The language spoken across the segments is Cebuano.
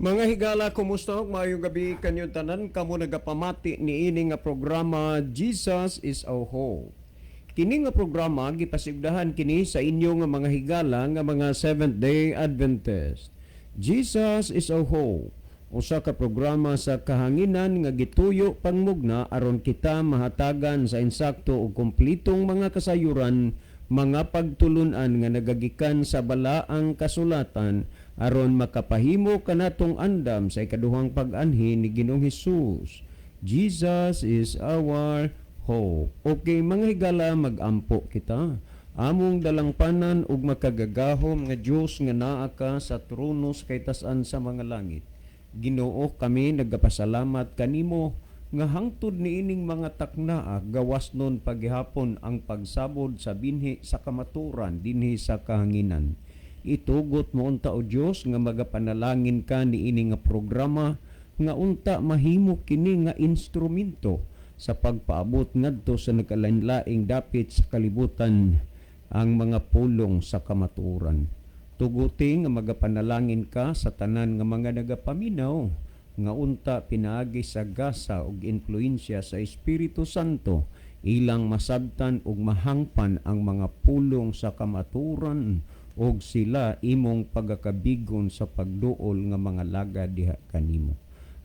Mga higala, kumusta? Maayong gabi kanyong tanan kamo nagapamati niini nga programa, Jesus is Our Hope. Kini nga programa gipasigdahan kini sa inyo nga mga higala nga mga Seventh Day Adventist. Jesus is Our Hope. Usa ka programa sa kahanginan nga gituyo pangmugna aron kita mahatagan sa insakto ug kumplitong mga kasayuran, mga pagtulunan nga nagagikan sa balaang kasulatan aron makapahimo kanatong andam sa ikaduhang pag-anhi ni Ginoong Hesus. Jesus is our hope. Okay, mga higala, magampo kita. Among dalangpanan ug makagagahom nga Dios nga naa ka sa trono sa kaytas-an sa mga langit. Ginoo, kami nagapasalamat kanimo nga hangtod niining mga taknaa gawas nun paghihapon ang pagsabod sa binhi sa kamaturan dinhi sa kahanginan. Itugot mo unta, o Dios, nga magapanalangin ka niini nga programa nga unta mahimo kini nga instrumento sa pagpaabot ngadto sa nagkalain-laing dapit sa kalibutan ang mga pulong sa kamatuoran. Tuguti nga magapanalangin ka sa tanan nga mga nagapaminaw nga unta pinaagi sa gasa ug impluensya sa Espiritu Santo ilang masabtan ug mahangpan ang mga pulong sa kamatuoran ug sila imong pagakabigon sa pagduol nga mga lagad diha kanimo.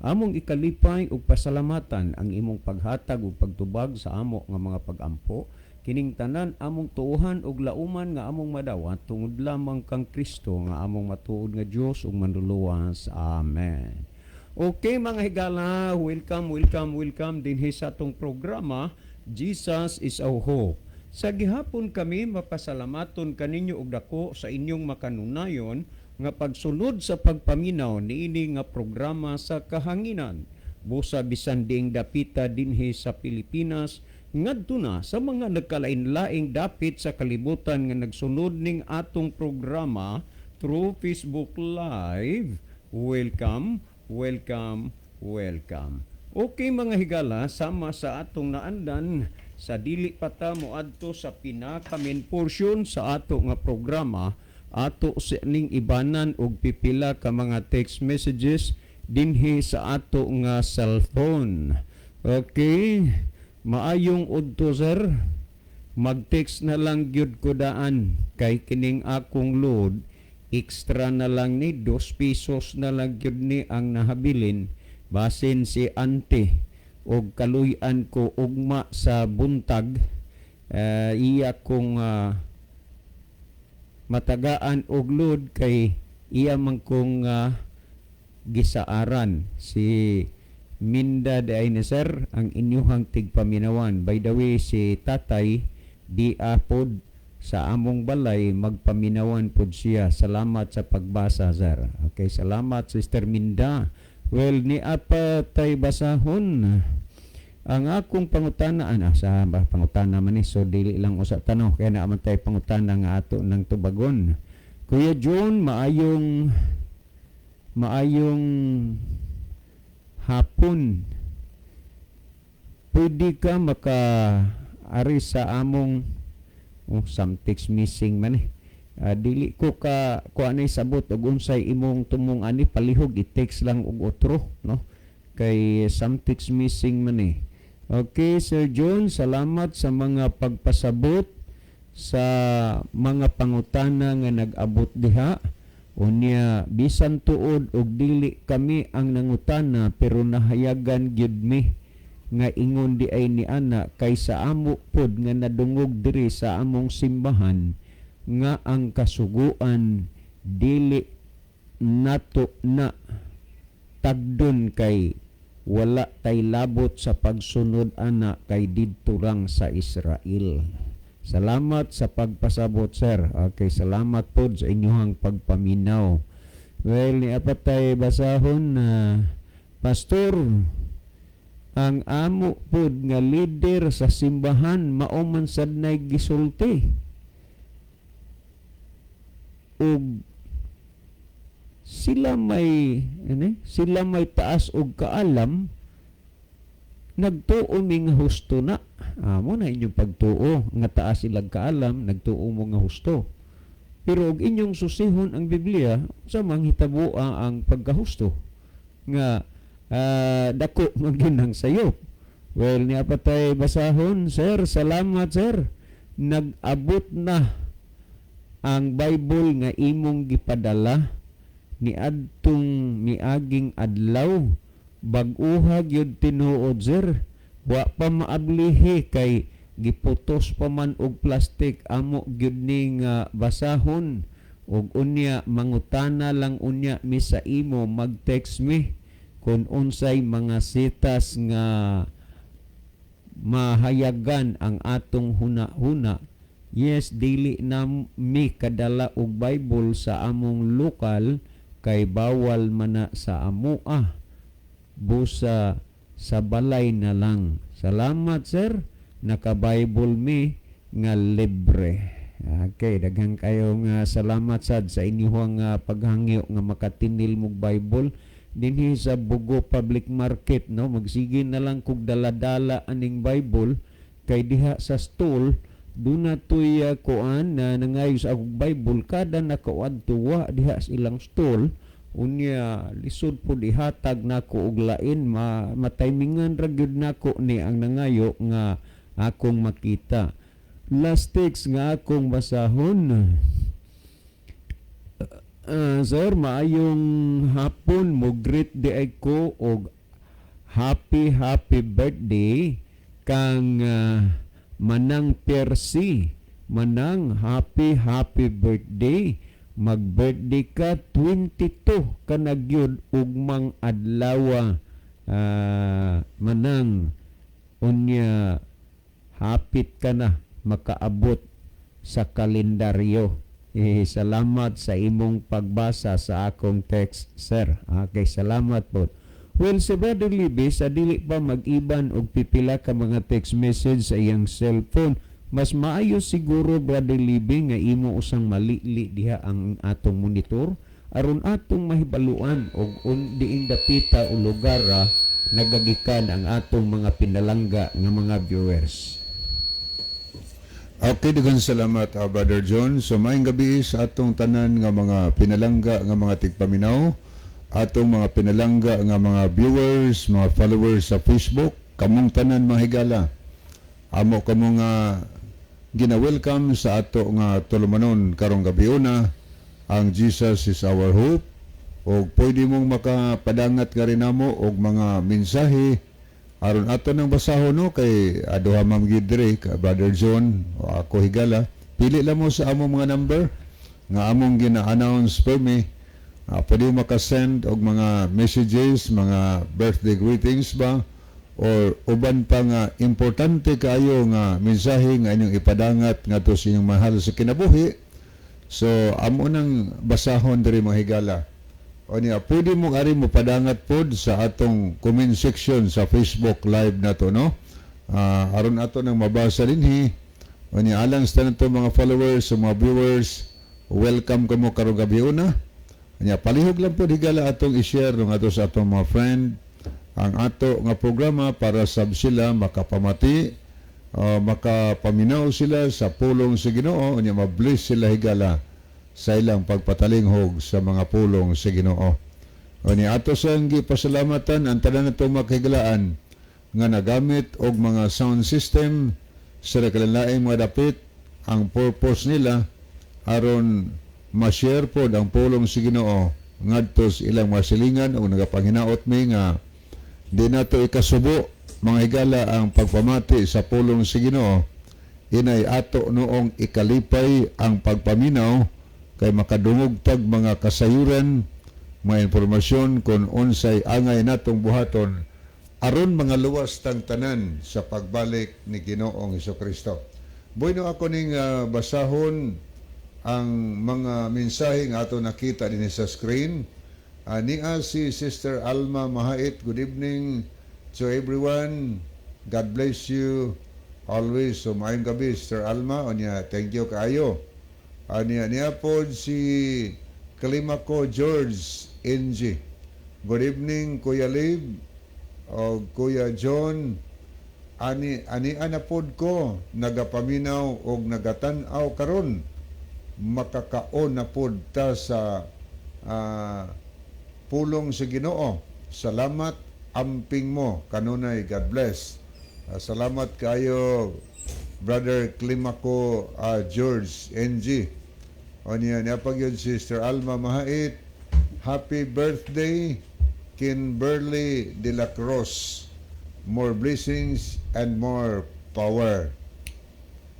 Among ikalipay ug pasalamatan ang imong paghatag ug pagtubag sa amo nga mga pagampo. Kining tanan among tuohan ug lauman nga among madawat tungod lamang kang Kristo nga among matuod nga Dios ug manluluwas. Amen. Okay, mga higala, welcome, welcome, welcome dinhi sa atong programa, Jesus is Our Hope. Sa gihapon kami mapasalamaton kaninyo og dako sa inyong makanunayon nga pagsunod sa pagpaminaw niini nga programa sa kahanginan. Busa bisan diing dapita dinhi sa Pilipinas ngadto na sa mga nagkalain-laing dapit sa kalibutan nga nagsunod ning atong programa through Facebook Live. Welcome, welcome, welcome. Okay, mga higala, sama sa atong naandan sa dili pa ta moadto sa pinaka main portion sa ato nga programa, ato sa ning ibanan og pipila ka mga text messages dinhi sa ato nga cellphone. Okay, maayong udto, sir. Mag-text na lang gyud ko daan kay kining akong load extra na lang ni 2 pesos na lang gyud ni ang nahabilin, basin si ante og kaluy-an ko ugma sa buntag, iya kong matagaan og load kay iya man kong gisaaran. Si Minda de ni sir ang inyuhang tigpaminawan. By the way, si tatay di pod sa among balay magpaminawan pod siya. Salamat sa pagbasa, sir. Okay, salamat, Sister Minda. Well, ni apa tay basahon ang akong pangutana ana sa ba, pangutana man ni, so dili lang usa tanong kaya naa man tay pangutana nga ato ng tubagon. Kuya John, maayong maayong hapon. Pwede ka maka ari sa among, oh, something's missing man eh. Dili ko ka kuan ay sabot og unsay imong tumong ani, palihog i-text lang og otro, no, kay something's missing man eh. Okay, Sir John, salamat sa mga pagpasabot sa mga pangutana nga nag-abot diha. Unya bisan tuod og dili kami ang nangutana, pero nahayagan gyud mi nga ingon di ay ni ana kay sa amo pod nga nadungog diri sa among simbahan nga ang kasuguan dili nato na tagdon kay wala tay labot sa pagsunod ana kay didto lang sa Israel. Salamat sa pagpasabot, sir. Okay, salamat pod sa inyong pagpaminaw. Well, ni apat tay basahon na, Pastor, ang amo pod nga leader sa simbahan mao man sad nay gisulti ug sila may ano eh, sila may taas og kaalam, nagtuo mi nga husto na. Amo na inyong pagtuo nga taas ilang kaalam, nagtuo mo nga husto. Pero og inyong susihon ang Biblia sa manghitaboa ang pagkahusto nga dako man gyud ang sayop. Well, niya pa tay basahon, sir. Salamat, sir. Nag-abot na ang Bible nga imong gipadala ni adtong miaging adlaw. Bag-uha gyud tinuod, sir. Wa pa maablihi kay giputos pa man og plastic. Amo gyud ni nga basahon og unya mangutana lang unya mi sa imo, mag-text mi kung unsay mga sitas nga mahayagan ang atong huna-huna. Yes, dili na mi kadala og Bible sa among lokal kay bawal mana sa amoa. Busa sa balay na lang. Salamat, sir. Naka-Bible mi nga libre. Okay, daghan kayo nga salamat sad sa inyong paghangyo nga makatinil mog Bible dinhi sa Bogo Public Market, no? Magsige na lang kog dala-dala aning Bible kay diha sa stall duna toy kuan na nangayo sa akong Bible kada nakaadto wa diha sa ilang stall. Unya lisod pud ihatag nako og lain, ma matimingan ra gyud nako ni ang nangayo nga akong makita. Last text nga akong basahon. Sir, maayong hapon. Mo greet di ay ko og happy happy birthday kang Manang Percy. Manang, happy happy birthday. Mag-birthday ka 22 ka na gyud ugmang adlaw. Manang, unya hapit ka na makaabot sa kalendaryo. Eh, salamat sa imong pagbasa sa akong text, sir. Okay, salamat po. Well, si Brother Libby, sa dili pa mag-iban og pipila ka mga text message sa iyang cellphone, mas maayo siguro, Brother Libby, nga imo usang malili diha ang atong monitor aron atong mahibaluan og diing dapita o lugar nagagikan ang atong mga pinalangga nga mga viewers. Okay, daghang salamat, Brother John. So maayong gabi sa atong tanan nga mga pinalangga nga mga tigpaminaw, atong mga pinalangga nga mga viewers, mga followers sa Facebook, kamong tanan, mga higala. Amo kamo nga gina-welcome sa ato nga tulumanon karong gabi una, ang Jesus is Our Hope. Og pwede mong makapadangat ka rin namo og mga mensahe aron ato nang basahon, no, kay aduha man gyud diri ka Brother John o ako, higala. Pili lang mo sa among mga number nga among gina-announce permi. Pwede mo makasend og mga messages, mga birthday greetings ba or uban pa nga importante kaayo nga mensahe nga inyong ipadangat ngadto sa inyong mahal sa kinabuhi. So amo nang basahon diri, mga higala. O niya, pwede mo ari mo padangat pod sa atong comment section sa Facebook Live na to, no? Aron ato nang mabasa dinhi. O niya, alang sa tanan to mga followers, sa mga viewers, welcome kamo karong gabi una. Niya, palihog lang pod, higala, atong i-share no ato sa atong mga friend ang ato nga programa para sab sila makapamati, makapaminaw sila sa pulong sa Ginoo, unya ma-bless sila, higala, sa ilang pagpatalinghog sa mga pulong sa Ginoo. O ni ato sang gipasalamatan ang tanan nato makahigalaan nga nagamit og mga sound system sa nagkalain mga dapit. Ang purpose nila aron ma-share pod ang pulong sa Ginoo ngadto sa ilang mga silingan, ug nagapanghinaot mi nga di nato ikasubo, mga higala, ang pagpamati sa pulong sa Ginoo. Inay ato noong ikalipay ang pagpaminaw kay makadungog tag mga kasayuran, mga impormasyon kung unsay angay natong buhaton aron mga luwas tang tanan sa pagbalik ni Ginoong Kristo. Bueno, ako ning basahon ang mga mensahe nga ato nakita dinhi sa screen. Nia si Sister Alma Mahait, "Good evening to everyone. God bless you always." So maayong gabi, Sister Alma. Unya, thank you kaayo. Aniya niya po si Kalimako George NG. "Good evening, Kuya Lib o Kuya John. Ani ani ana pod ko nagapaminaw og nagatan-aw karon." Makakaon na pod ta sa pulong sa Ginoo. Salamat, amping mo kanunay. God bless. Salamat kayo, Brother Climaco George NG. O niya, niya pag yun, Sister Alma Mahait. Happy birthday, Kimberly De La Cruz. More blessings and more power.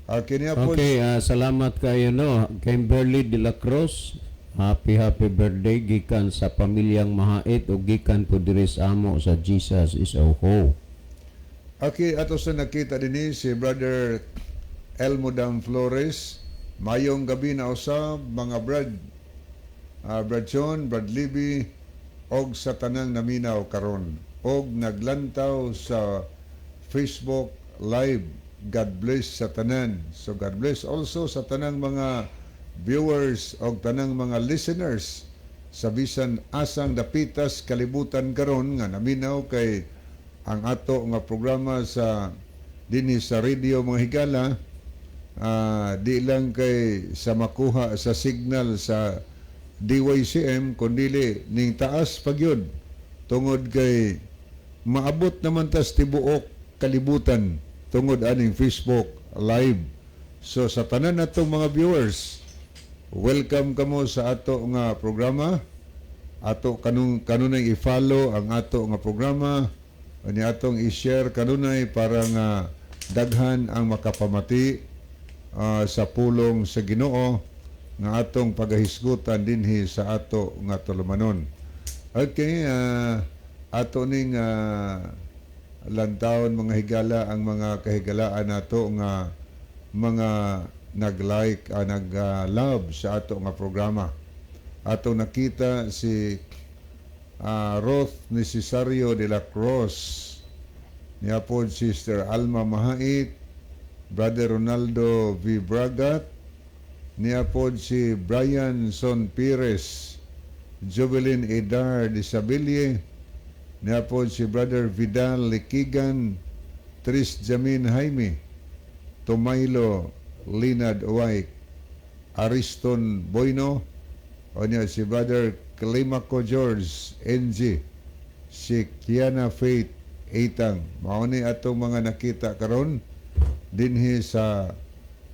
Kini po. Okay, salamat kayo, no. Kimberly De La Cruz. Happy happy birthday gikan sa pamilyang Mahait o gikan po diri sa amo sa Jesus is our Hope. Okay, ato sa nakita din si Brother Elmo Dam Flores. Mayong gabi na usab, mga brad. Brad John, Brad Libby, og sa tanang naminaw karon og naglantaw sa Facebook Live. God bless sa tanan. So God bless also sa tanang mga viewers og tanang mga listeners sa bisan asang dapitas kalibutan karon nga naminaw kay ang ato nga programa sa dinhi sa radio, mga higala, di lang kay sa makuha sa signal sa DYCM kundili ning taas pagyud tungod kay maabot naman tas tibuok kalibutan tungod aning Facebook Live. So sa tanan natong mga viewers, welcome kamo sa ato nga programa. Ato kanung kanunay i-follow ang ato nga programa ani atong i-share kanunay para nga daghan ang makapamati sa pulong sa Ginoo nga atong pagahisgutan dinhi sa ato nga tulumanon. Okay, ato ning lantawon, mga higala, ang mga kahigalaan nato nga mga nag-like, nag-love sa ato nga programa. Ato nakita si Ruth ni Cesario de la Cruz, niya po Sister Alma Mahait, Brother Ronaldo V. Bragat, niya po si Brian Son Pires, Jubilin Edar de Sabille, niya po si Brother Vidal Likigan, Tris Jamin Jaime, Tomaylo Linad White, Ariston Boyno, o niya si Brother Climaco George NG, si Kiana Faith Itang. Mao ni atong mga nakita karon dinhi sa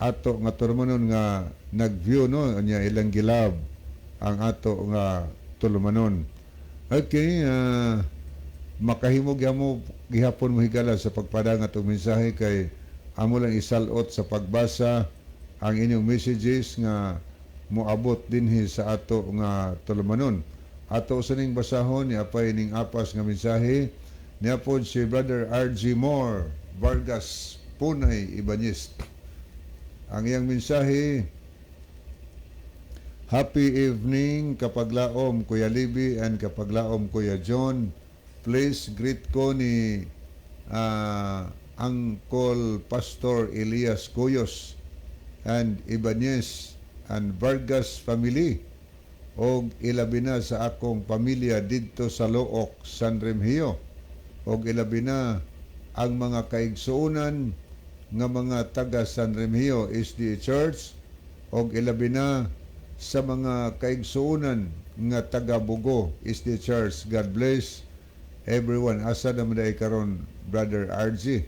ato nga tulumanon nga nag-view, no, nya ilang gi-love ang ato nga tulumanon. Okay, makahimo gyamo gihapon mo, higala, sa pagpadang atong mensahe kay amo lang isalot sa pagbasa ang inyong messages nga moabot dinhi sa ato nga tulumanon. Ato sa ning basahon ni apay ning apas nga mensahe niya pod si Brother RG Moore Vargas Punay Ibanez. Ang iyang mensahe: "Happy evening, kapaglaom Kuya Libby and kapaglaom Kuya John. Please greet ko ni Uncle Pastor Elias Cuyos and Ibanez and Vargas family og ilabi na sa akong pamilya didto sa Looc, San Remigio, og ilabi na ang mga kaigsuonan nga mga taga San Remigio SDA Church og ilabi na sa mga kaigsuonan nga taga Bogo SDA Church. God bless everyone." Asa naman dai karon, Brother RG?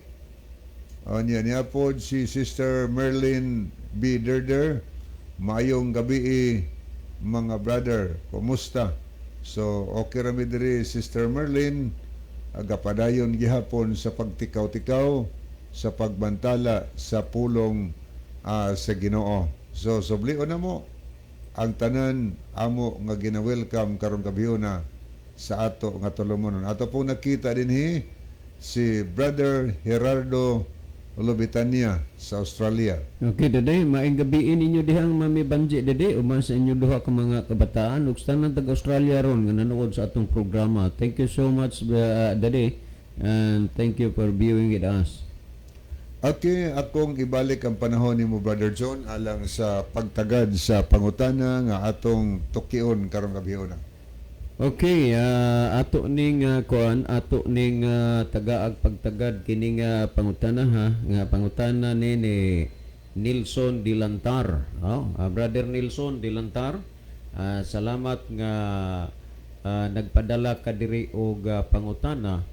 O niya niya po si Sister Merlin B. Derder. "Maayong gabi mga brother. Kumusta?" So okay rami diri, Sister Merlin. Agapadayon gihapon sa pagtikaw-tikaw sa pagbantala sa pulong sa Ginoo. So sublion na mo ang tanan amo nga gina-welcome karong gabi na sa ato nga tulumanon. Ato po nakita dinhi si Brother Gerardo Lobitania sa Australia. Okay, Dede, maayong gabi ninyo dihang Mami Banji, Dede, uban sa inyo duha ka mga kabataan ug sa tanan taga Australia ron nga nanood sa atong programa. Thank you so much, Dede, and thank you for viewing with us. Okay, akong ibalik ang panahon nimo, Brother John, alang sa pagtagad sa pangutana nga atong tukion karong gabi na. Okay, ato ning kuan, ato ning tagaag pagtagad kining pangutana ha, nga pangutana ni ni Nilson Dilantar. Oh, Brother Nilson Dilantar, salamat nga nagpadala ka diri og pangutana.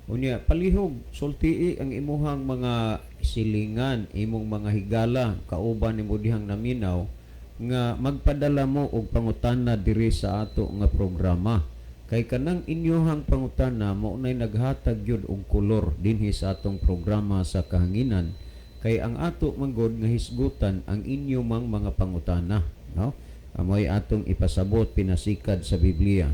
Unya palihog sultii ang imuhang mga silingan, imong mga higala kauban nimo dihang naminaw nga magpadala mo og pangutana diri sa ato nga programa. Kay kanang inyohang pangutana mao nay naghatag gyud og kolor dinhi sa atong programa sa kahanginan, kay ang ato manggod nga hisgutan ang inyo mang mga pangutana, no? Amoy atong ipasabot pinasikad sa Biblia.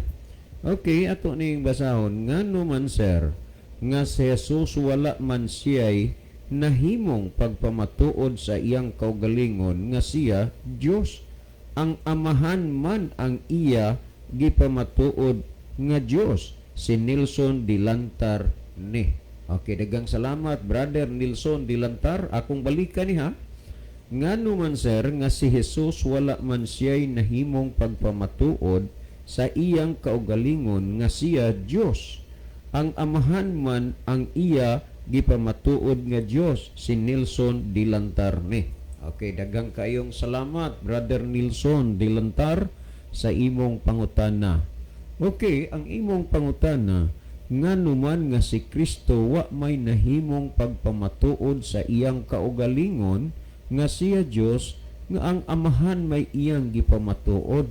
Okay, ato ning basahon. Ngano man, sir, nga si Jesus wala man siya'y nahimong pagpamatuod sa iyang kaugalingon nga siya Dios? Ang Amahan man ang iya gipamatuod nga Dios. Si Nilson Dilantar ni. Okay, daghang salamat, Brother Nilson Dilantar. Akong balikan ni ha. Ngano man, sir, nga si Jesus wala man siya'y nahimong pagpamatuod sa iyang kaugalingon nga siya Dios? Ang Amahan man ang iya gipamatuod nga Dios. Si Nilson Dilantar ni. Okay, daghang kayong salamat, Brother Nilson Dilantar, sa imong pangutana. Okay, ang imong pangutana, ngano man nga si Kristo wa may nahimong pagpamatuod sa iyang kaugalingon nga siya Dios, nga ang Amahan may iyang gipamatuod?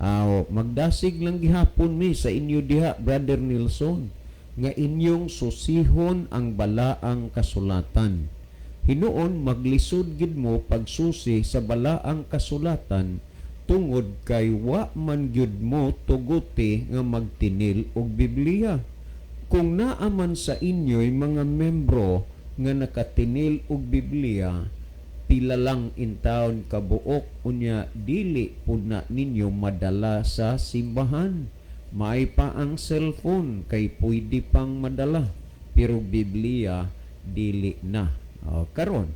Aw, magdasig lang gihapon mi sa inyo diha, Brother Nilson, nga inyong susihon ang balaang kasulatan. Hinuon maglisod gid mo pagsusi sa balaang kasulatan tungod kay wa man gyud mo tuguti nga magtinil og Biblia. Kung naa man sa inyo'y mga membro nga nakatinil og Biblia, pila lang in town kabuok, unya dili pud na ninyo madala sa simbahan. Maay pa ang cellphone kay pwede pang madala, pero Biblia dili na. O, karon,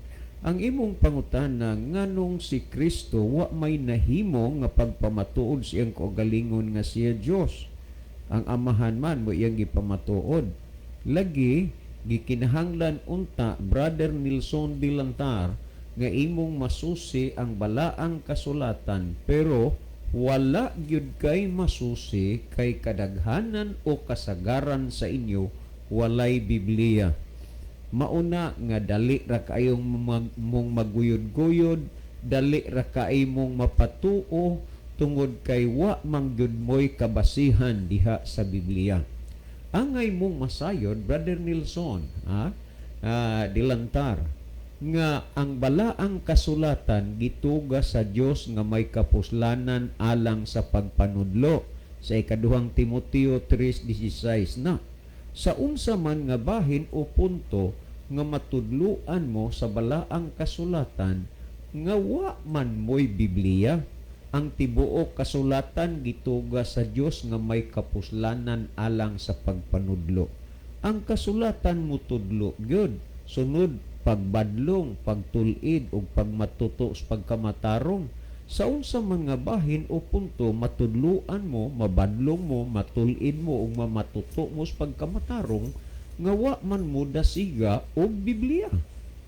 ang imong pangutana, nganong si Kristo wa may nahimo nga pagpamatuod sa iyang kaugalingon nga siya Dios? Ang Amahan man mo iyang gipamatuod. Lagi gikinahanglan unta, Brother Nilson Dilantar, nga imong masusi ang balaang kasulatan, pero wala gyud kay masusi kay kadaghanan o kasagaran sa inyo walay Biblia. Mauna nga dali ra kayong mong maguyod-guyod, dali ra kay mong mapatuo tungod kay wa man gyud mo'y kabasihan diha sa Biblia. Angay mong masayod, Brother Nilson, ha? Dilantar, nga ang balaang kasulatan gituga sa Dios nga may kapuslanan alang sa pagpanudlo, sa ikaduhang Timoteo 3:16 na. Sa unsa man nga bahin o punto nga matudluan mo sa balaang kasulatan nga wa man mo'y Biblia? Ang tibuok kasulatan gituga sa Dios nga may kapuslanan alang sa pagpanudlo. Ang kasulatan mutudlo gyud sunod pagbadlong, pagtul-id ug pagmatuto sa pagkamatarong. Sa unsa man nga bahin o punto matudluan mo, mabadlong mo, matul-id mo ug mamatuto mo sa pagkamatarong nga wa man mo dasiga og Biblia?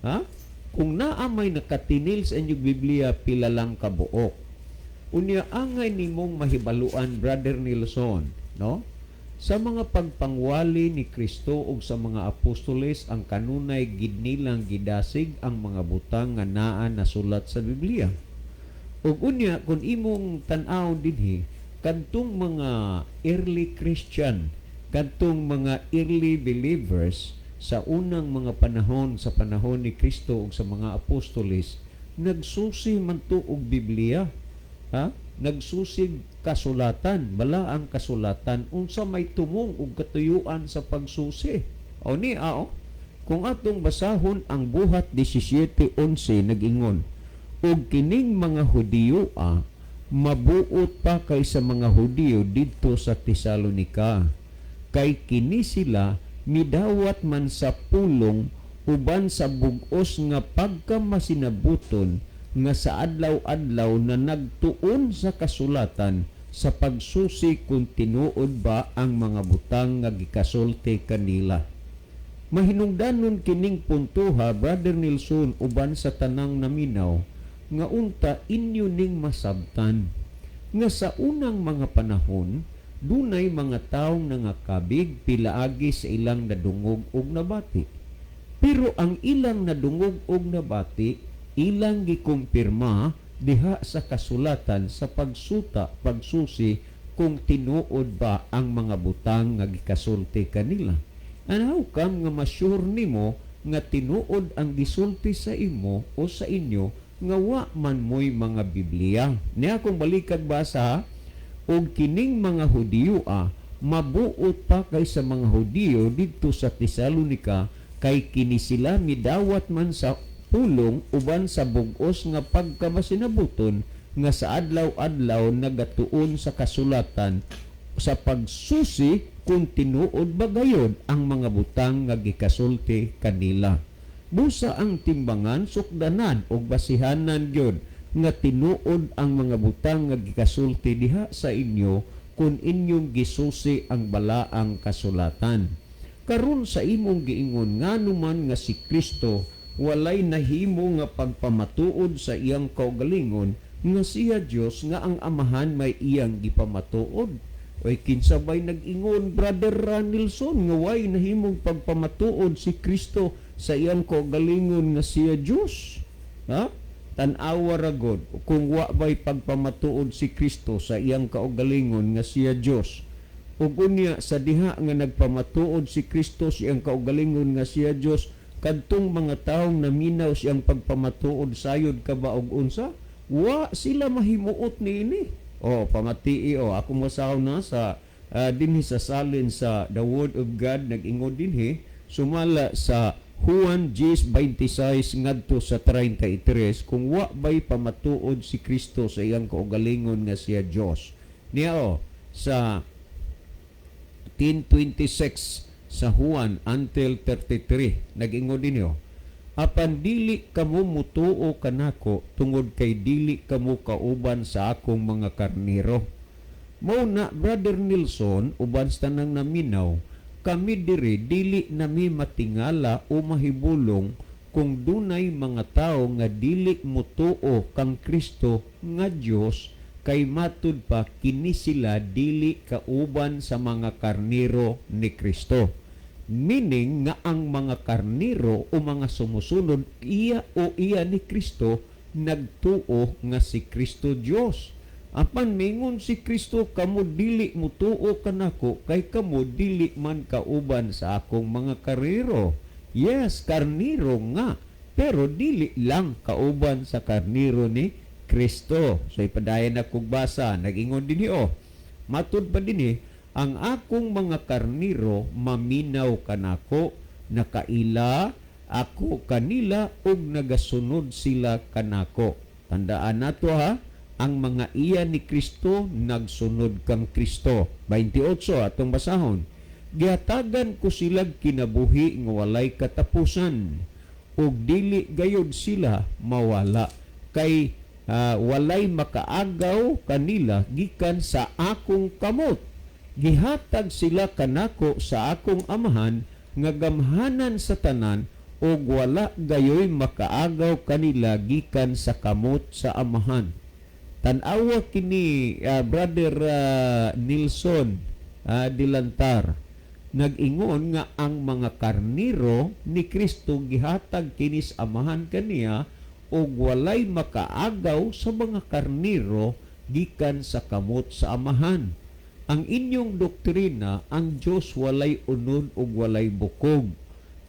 Ha? Kung naa may nakatinil sa inyong Biblia, pila lang kabuok. Unya angay nimong mahibaluan, Brother Nilson, no? Sa mga pagpangwali ni Kristo ug sa mga apostoles, ang kanunay gid nilang gidasig ang mga butang nga naa nasulat sa Biblia. Ug unya kung imong tan-aw dinhi kadtong mga early Christian, kadtong mga early believers sa unang mga panahon, sa panahon ni Kristo ug sa mga apostoles, nagsusi man to og Biblia. Ha? Nagsusig kasulatan, balaang kasulatan, unsa may tumong ug katuyuan sa pagsusi? O ni ao, kung atong basahon ang Buhat 17:11, nag-ingon, "Ug kining mga Hudiyo mabuot pa kaysa mga Hudiyo didto sa Tesalonika, kay kini sila midawat man sa pulong uban sa bug-os nga pagkamasinabuton nga sa adlaw-adlaw na nagtuon sa kasulatan sa pagsusi kung tinuod ba ang mga butang nga gikasulti kanila." Mahinungdanon kining puntoha, Brother Nelson, uban sa tanang naminaw, nga unta inyo ning masabtan nga sa unang mga panahon dunay mga taong nangakabig pilaagi sa ilang nadungog og nabati. Pero ang ilang nadungog og nabati, ilang gikumpirma diha sa kasulatan sa pagsuta, pagsusi kung tinuod ba ang mga butang nga gikasulti kanila. And how come nga ma-sure nimo nga tinuod ang gisulti sa imo o sa inyo nga wa man mo'y mga Biblia? Niya kung balikag basa, og kining mga Hudiyo mabuot pa kaysa mga Hudiyo didto sa Tesalonica, kay kini sila midawat man sa pulong uban sa bug-os nga pagkamasinabuton nga sa adlaw-adlaw nagatuon sa kasulatan sa pagsusi kung tinuod ba gayod ang mga butang nga gikasulti kanila. Busa ang timbangan sukdanan og basihanan gyud nga tinuod ang mga butang nga gikasulti diha sa inyo kung inyong gisusi ang balaang kasulatan. Karon sa imong giingon, ngano man nga si Kristo walay nahimo nga pagpamatuod sa iyang kaugalingon nga siya Dios, nga ang Amahan may iyang gipamatuod? Oy, kinsa bay nag-ingon, Brother Ranilson, nga way nahimong pagpamatuod si Kristo sa iyang kaugalingon nga siya Dios? Ha? Tan-awa ra gud kung wa bay pagpamatuod si Kristo sa iyang kaugalingon nga siya Dios. Ug unya sa diha nga nagpamatuod si Kristo sa iyang kaugalingon nga siya Dios, kadtong mga taong naminaw siyang pagpamatuod, sayod ka ba og unsa? Wa sila mahimuot niini. O pamatii, o ako masaw na sa dinhi sa salin sa the Word of God, nag-ingon dinhi sumala sa Juan 10:26 ngadto sa 33 kung wa bay pamatuod si Kristo sa iyang kaugalingon nga siya Dios. Niya o sa 10:26 sa Juan until 33, nag-ingon dinhi, "Apan dili kamo mutuo kanako tungod kay dili kamo kauban sa akong mga karnero." Mao na, Brother Nilsson, uban sa tanang naminaw, kami diri dili nami matingala o mahibulong kung dunay mga tao nga dili mutuo kang Kristo nga Dios, kay matud pa kini sila dili kauban sa mga karnero ni Kristo. Meaning nga ang mga karnero o mga sumusunod iya o iya ni Kristo nagtuo nga si Kristo Dios. Apan mingon si Kristo, "Kamo dili mutuo kanako kay kamo dili man kauban sa akong mga karnero." Yes, karnero nga, pero dili lang kauban sa karnero ni Kristo. So ipadayon na kog basa, nag-ingon dinhi oh. Matud pa dinhi, "Ang akong mga karnero maminaw kanako, nakaila ako kanila ug nagasunod sila kanako." Tandaan nato ha, ang mga iya ni Kristo nagsunod kang Kristo. 28 atong basahon. "Gihatagan ko sila kinabuhi nga walay katapusan ug dili gayod sila mawala kay walay makaagaw kanila gikan sa akong kamot. Gihatag sila kanako sa akong Amahan nga gamhanan sa tanan ug wala gayoy makaagaw kanila gikan sa kamot sa Amahan." Tan-awa kini, Brother Nilsson Dilantar. Nag-ingon nga ang mga karnero ni Kristo gihatag kinis Amahan kaniya ug walay makaagaw sa mga karnero gikan sa kamot sa Amahan. Ang inyong doktrina, ang Dios walay unod ug walay bukog.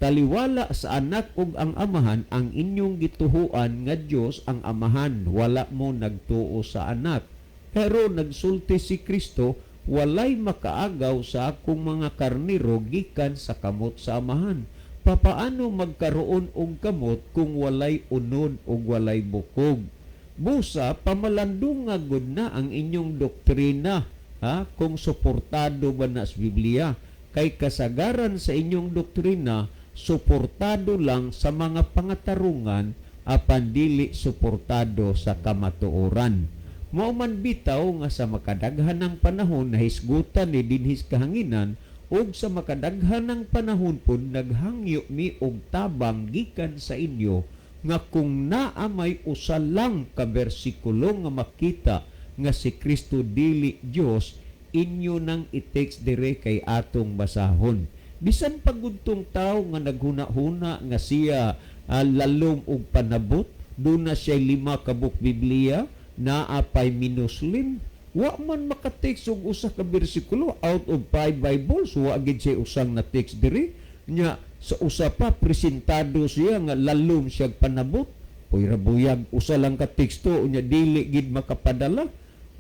Taliwala sa Anak ug ang Amahan, ang inyong gituhuan nga Dios ang Amahan, wala mo nagtuo sa Anak. Pero nagsulti si Kristo, "Walay makaagaw sa akong mga karnero gikan sa kamot sa Amahan." Papaano magkaroon og kamot kung walay unod ug walay bukog? Busa pamalandunga gud na ang inyong doktrina, ha, kung suportado ba na sa Biblia, kay kasagaran sa inyong doktrina suportado lang sa mga pangatarungan apan dili suportado sa kamatuoran. Mao man bitaw nga sa makadaghan ng panahon nahisgutan ni dinhis kahanginan Ug sa makadaghanang panahon pod naghangyo mi og tabang gikan sa inyo nga kung naa may usa lang ka bersikulo nga makita nga si Kristo dili Dios, inyo nang i-text dire kay atong basahon. Bisan pagudtong tao nga naghuna-huna nga siya lalom og panabot, duna siya 5 ka book Biblia, naa pay minuslim, wa man maka-text og usa ka bersikulo out of 5 Bibles, wa gid siya usang na-text diri. Nya sa usa pa presentado siya nga lalom siya panabot, puy ra buyag, usa lang ka teksto, unya dili gid makapadala.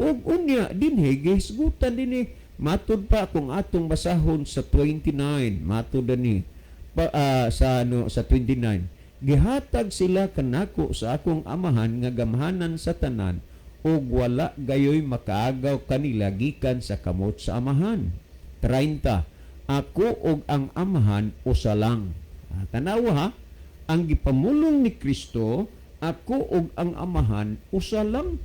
Og unya dinhi gihisgutan dinhi, matud pa kung atong basahon sa 29, matud ani pa, sa ano, sa 29, gihatag sila kanako sa akong Amahan nga gamhanan sa tanan, ug wala gayoy makaagaw kanila gikan sa kamot sa Amahan. 30, ako ug ang Amahan usa lang. Tanawa ha, ang gipamulong ni Kristo, ako ug ang Amahan usa lang.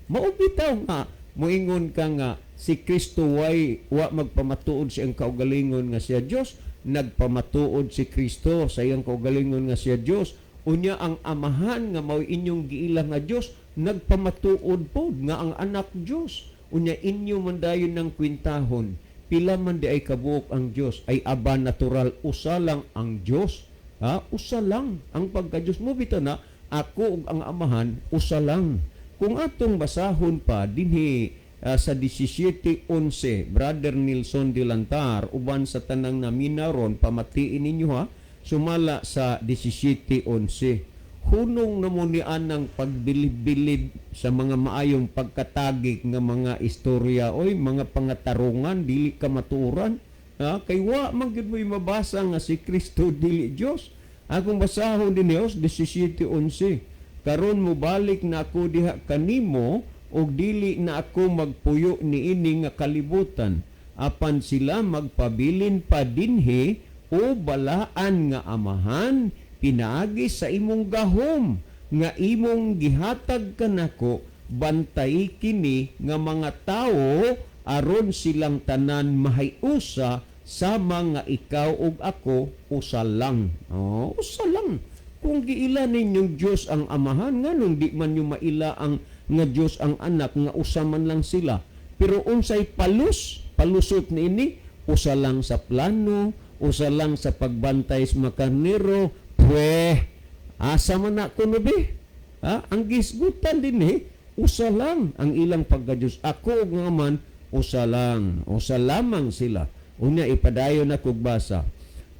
Mao bitaw nga moingon ka nga si Kristo way wa magpamatuod sa iyang kaugalingon nga siya Dios, nagpamatuod si Kristo sa iyang kaugalingon nga siya Dios. Unya ang Amahan nga mao inyong giila nga Dios, nagpamatuod pod nga ang anak Dios. Unya inyo man dayon ng kwintahon, pila man di ay kabuok ang Dios, ay aba natural usa lang ang Dios. Ha? Usa lang ang pagka-Dios mo bitaw na ako ug ang Amahan usa lang. Kung atong basahon pa dinhi sa 17:11, Brother Nilson Dilantar, uban sa tanang naminaron, pamatiin ninyo ha, sumala sa 17:11. Hunong na mo ni anang pagbilib-bilib sa mga maayong pagkatagik nga mga istorya, oy, mga pangatarungan, dili ka matuoran. Ha? Kay wa man gyud mo'y mabasa nga si Kristo dili Dios. Akong basahon din niyo, 17:11. Karon mobalik na ako diha kanimo ug dili na ako magpuyo niini nga kalibutan, apan sila magpabilin pa dinhi. O balaan nga Amahan, pinaagi sa imong gahom nga imong gihatag kanako, bantay kini nga mga tawo aron silang tanan mahiusa sama nga ikaw ug ako usa lang. Oh, usa lang. Kung giila ninyong Diyos ang Amahan, nganong di man nyo maila ang nga Diyos ang anak, nga usa man lang sila? Pero unsay palusot niini, usa lang sa plano, usa lang sa pagbantay sa makarnero, pweh, asa man na kuno be? Ha? Ang gisgutan din usa lang ang ilang pagka-Diyos. Ako ug nga man, usa lang. Usa lamang sila. Unya ipadayon na kog basa.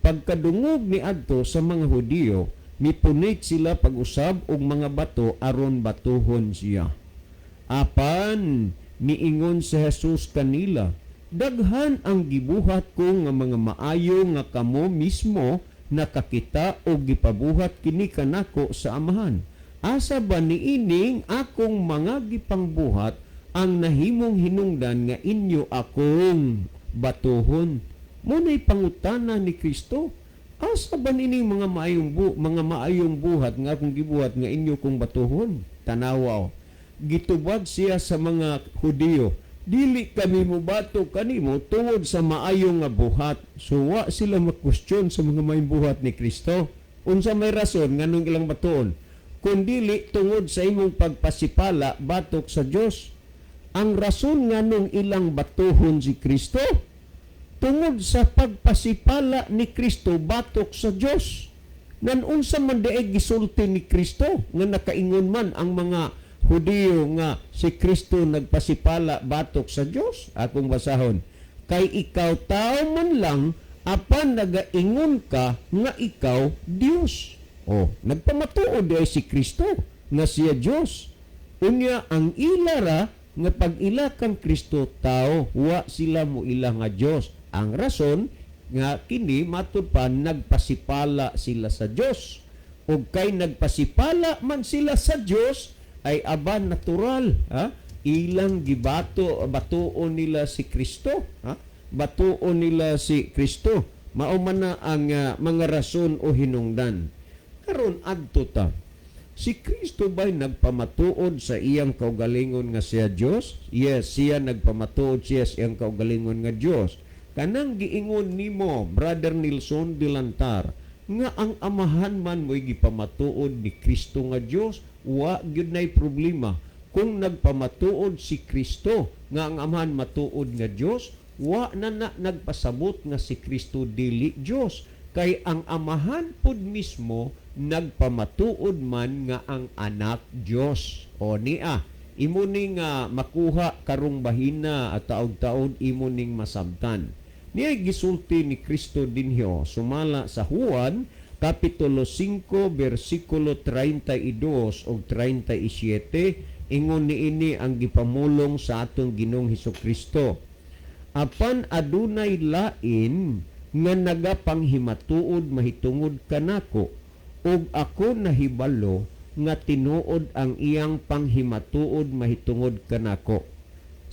Pagkadungog ni adto sa mga Hudiyo, mipunit sila pag-usab og mga bato aron batuhon siya. Apan miingon si Jesus kanila, daghan ang gibuhat ko nga mga maayo nga kamo mismo nakakita og gipabuhat kini kanako sa Amahan. Asa ba niining akong mga gipangbuhat ang nahimong hinungdan nga inyo akong batuhon? Muna'y pangutana ni Kristo. Asa ba nining mga maayong buhat nga akong gibuhat nga inyo kong batuhon? Tanawaw. Gitubag siya sa mga Hudiyo, dili kami mobato kanimo tungod sa maayong nga buhat. So wa sila makwestiyon sa mga maayong buhat ni Kristo. Unsa may rason nganong ilang batuon? Kun dili tungod sa imong pagpasipala batok sa Dios. Ang rason nganong ilang batuhon si Kristo tungod sa pagpasipala ni Kristo batok sa Dios. Nan unsa man diay gisulti ni Kristo nga nakaingon man ang mga Hudiyo nga si Kristo nagpasipala batok sa Dios? Akong basahon. Kay ikaw tao man lang, apan nagaingon ka nga ikaw Dios. Oh, nagpamatuod diay si Kristo nga siya Dios. Unya ang ilara nga pag-ila kang Kristo tao, wa sila mo ila nga Dios. Ang rason nga kini matud pa nagpasipala sila sa Dios. Ug kay nagpasipala man sila sa Dios ay aba natural, ha? Ilang gibato, batuon nila si Kristo, ha? Batuon nila si Kristo. Mao man na ang mga rason o hinungdan. Karon adto ta. Si Kristo ba'y nagpamatuod sa iyang kaugalingon nga siya Dios? Yes, siya nagpamatuod siya sa iyang kaugalingon nga Dios. Kanang giingon nimo, Brother Nelson Dilantar, nga ang Amahan man mo'y gipamatuod ni Kristo nga Dios, wa gyud nay problema. Kung nagpamatuod si Kristo nga ang Amahan matuod nga Dios, wa na na nagpasabot nga si Kristo dili Dios, kay ang Amahan pud mismo nagpamatuod man nga ang Anak Dios. O niya, imo ni nga makuha karong bahina at taod-taod imo ning masabtan. Niya gisulti ni Kristo dinhi sumala sa Juan Kapitulo 5 bersikulo 32 ug 37. Ingon niini ang gipamulong sa atong Ginoong Hesus Kristo: "Apan adunay lain nga nagapanghimatuod mahitungod kanako, ug ako nahibalo nga tinuod ang iyang panghimatuod mahitungod kanako."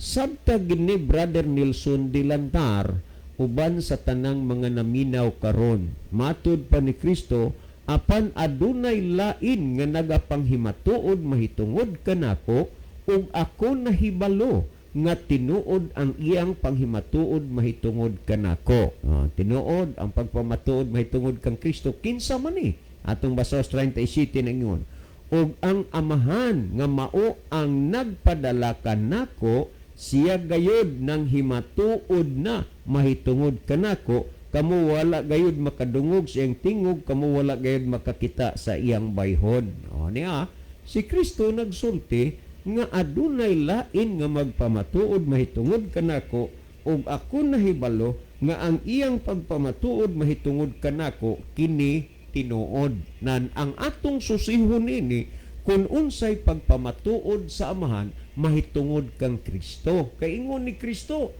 Sabta gini, Brother Nelson Dilantar, uban sa tanang mga naminaw karon. Matud pa ni Kristo, "Apan adunay lain nga nagapanghimatuod mahitungod kanako, ug ako nahibalo nga tinuod ang iyang panghimatuod mahitungod kanako." Ah, tinuod ang pagpamatuod mahitungod kang Kristo. Kinsa man ni? Atong basos 37 nang ingon, "Ug ang Amahan nga mao ang nagpadala kanako, siya gayod nang himatuod na mahitungod kanako. Kamo wala gayod makadungog sa iyang tingog, kamo wala gayod makakita sa iyang bayhon." O niya, si Kristo nagsulti nga adunay lain nga magpamatuod mahitungod kanako, ug ako nahibalo nga ang iyang pagpamatuod mahitungod kanako kini tinuod. Nan ang atong susihon ini kung unsay pagpamatuod sa Amahan mahitungod kang Kristo. Kay ingon ni Kristo,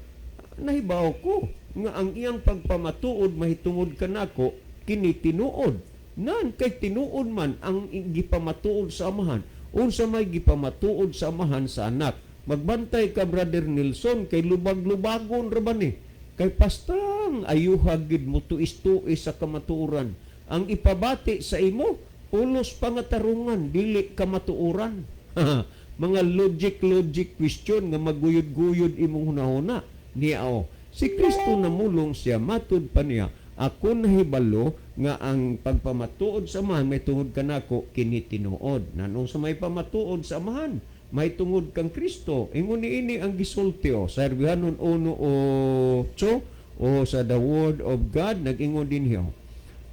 "Nahibaw ko nga ang iyang pagpamatuod mahitungod kanako kini tinuod." Nan kay tinuod man ang gipamatuod sa Amahan, unsa may gipamatuod sa Amahan sa Anak? Magbantay ka, Brother Nelson, kay lubag-lubagon ra ba ni? Kay pastang ayuha gid mo tuis-tuis sa kamatuoran. Ang ipabati sa imo, pulos pangatarungan, dili kamatuoran. Mga logic-logic question nga maguyod-guyod imong hunahuna. Niya o, si Kristo namulong siya, matud pa niya, "Ako nahibalo nga ang pagpamatuod sa Amahan may tungod kanako kini tinuod." Nanong sa may pamatuod sa Amahan may tungod kang Kristo? Ingon niini ang gisulti o sa Herbihanon 1:8 o sa The Word of God, nag-ingon din hiya,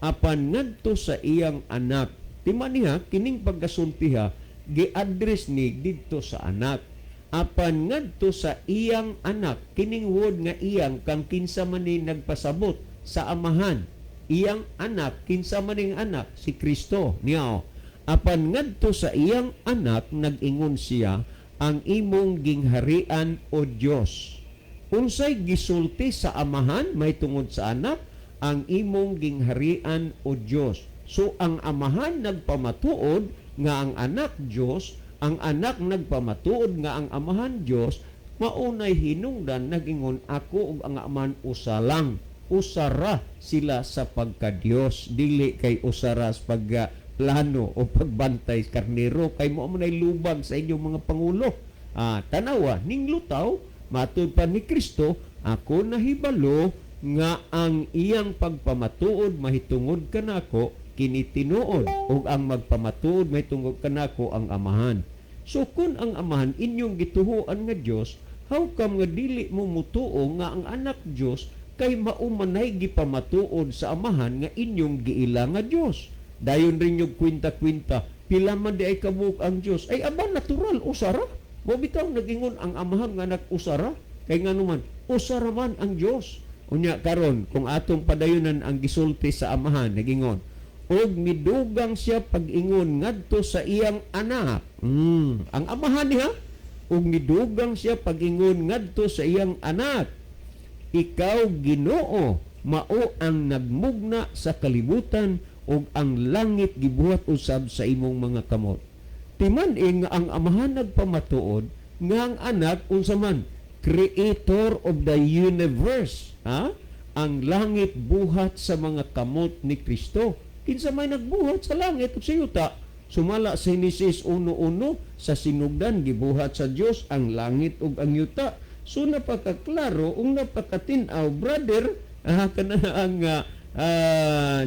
"Apan ngadto sa iyang Anak." Tima niya kining pagkasulti ha, gi-address ni didto sa Anak. "Apan ngadto sa iyang Anak." Kining word nga "iyang", kang kinsa man ni nagpasabot sa Amahan? Iyang Anak. Kinsa man ning Anak? Si Kristo niya. "Apan ngadto sa iyang Anak nag-ingon siya, ang imong gingharian, O Dios." Unsay gisulti sa Amahan may tungod sa Anak? "Ang imong gingharian, O Dios." So ang Amahan nagpamatuod nga ang Anak Dios, ang Anak nagpamatuod nga ang Amahan Dios, maunay hinungdan nagingon, "Ako ug ang Amahan usa lang." Usara sila sa pagka-Dios, dili kay usara sa pagka plano o pagbantay karnero, kay mo manay lubag sa inyong mga pangulo. Ah, tanawa ning lutaw, matud pa ni Kristo, "Ako nahibalo nga ang iyang pagpamatuod mahitungod kanako kini tinuod, ug ang magpamatuod mahitungod kanako ang Amahan." So kun ang Amahan inyong gituhuan nga Dios, how come nga dili mo mutuo nga ang Anak Dios, kay mao manay gipamatuod sa Amahan nga inyong giila nga Dios? Dayon rin yung kwinta-kwinta, pila man di ay kabuok ang Dios? Ay aba, natural, usara. Mo bitaw nagingon ang Amahan nga Anak usara, kay nganuman usara man ang Dios. Unya karon, kung atong padayunan ang gisulti sa Amahan, nagingon, "Ug midugang siya pag-ingon ngadto sa iyang Anak." Ang Amahan niya, "Ug midugang siya pag-ingon ngadto sa iyang Anak, ikaw, Ginoo, mao ang nagmugna sa kalibutan, ug ang langit gibuhat usab sa imong mga kamot." Timan nga ang Amahan nagpamatuod nga ang Anak unsa man? Creator of the universe. Ha? Ang langit buhat sa mga kamot ni Kristo. Kinsa may nagbuhat sa langit ug sa yuta? Sumala sa Genesis 1:1, sa sinugdan gibuhat sa Dios ang langit ug ang yuta. So napakaklaro ug napakatinaw, brother, kana ang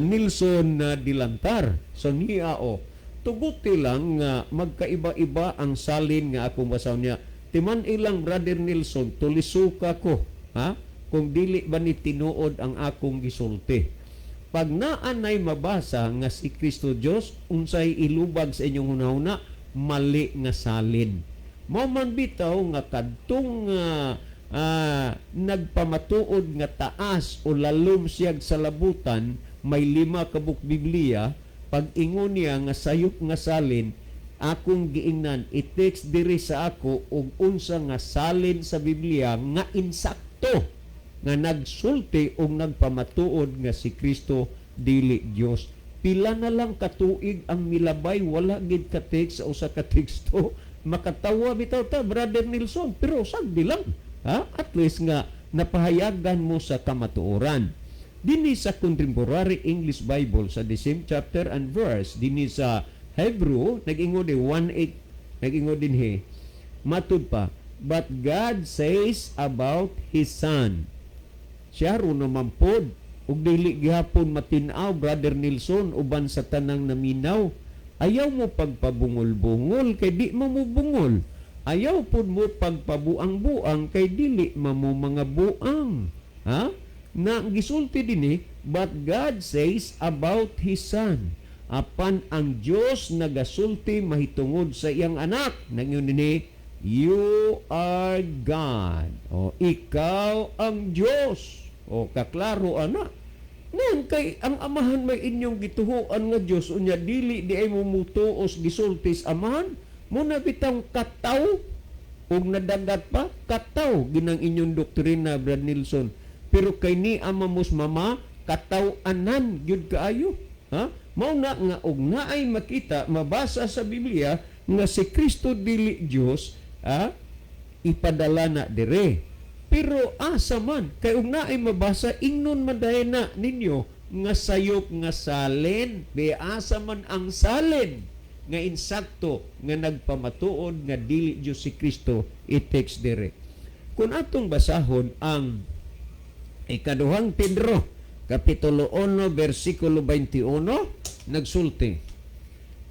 Nelson Dilantar. So niya o tuguti lang nga magkaiba-iba ang salin nga akong basahon niya. Timan ilang, Brother Nelson, tulisuka ko, ha? Kung dili ba ni tinuod ang akong gisulti. Pag naanay mabasa nga si Kristo Dios, unsay ilubag sa inyong hunahuna? Mali nga salin. Mao man bitaw nga kadtong nagpamatuod nga taas o lalom siyag salabutan, may 5 ka book Biblia, pag ingon niya nga sayop nga salin, akong giingnan, i-text diri sa ako og unsa nga salin sa Biblia nga insakto nga nagsulti og nagpamatuod nga si Kristo dili Dios. Pila na lang katuig ang milabay, wala gid ka text sa usa ka teksto. Makatawa bitaw ta, Brother Nelson, pero sagdi lang, ha? At least nga napahayagan mo sa kamatuoran. Dinhi sa Contemporary English Bible, sa the same chapter and verse, dinhi sa Hebrew, nag-ingon di 1:8, nag-ingon dinhi, matud pa, "But God says about His Son." Siya ro naman pod ug dili gihapon matin-aw, Brother Nelson, uban sa tanang naminaw. Ayaw mo pagpabungol-bungol kay di mo mo bungol. Ayaw pud mo pagpabuang-buang kay dili mo mga buang. Ha? Na gisulti dinhi, "But God says about His Son." Apan ang Dios nagasulti mahitungod sa iyang anak. Nangyun dinhi, "You are God." O, ikaw ang Dios. O, kaklaro ana. Ngayon, kay ang amahan may inyong gituhuan nga Dios, unya dili di ay mo mutuos gisultis amahan, muna bitang kataw ug nadagat pa, kataw ginang inyong doktrina, Brad Nelson. Pero kay ni ama mos mama, kataw-anan gyud kaayo. Ha? Mao na nga og naay makita, mabasa sa Biblia nga si Kristo dili Dios, ha? Ipadala na dire. Pero asa man kay og naay mabasa, ingnon man dayon na ninyo nga sayop nga salin, be asa man ang salin nga insakto nga nagpamatuod nga dili Dios si Kristo, i-text dire. Kung atong basahon ang Ikaduhang Pedro kapitulo 1 bersikulo 21, nagsulti,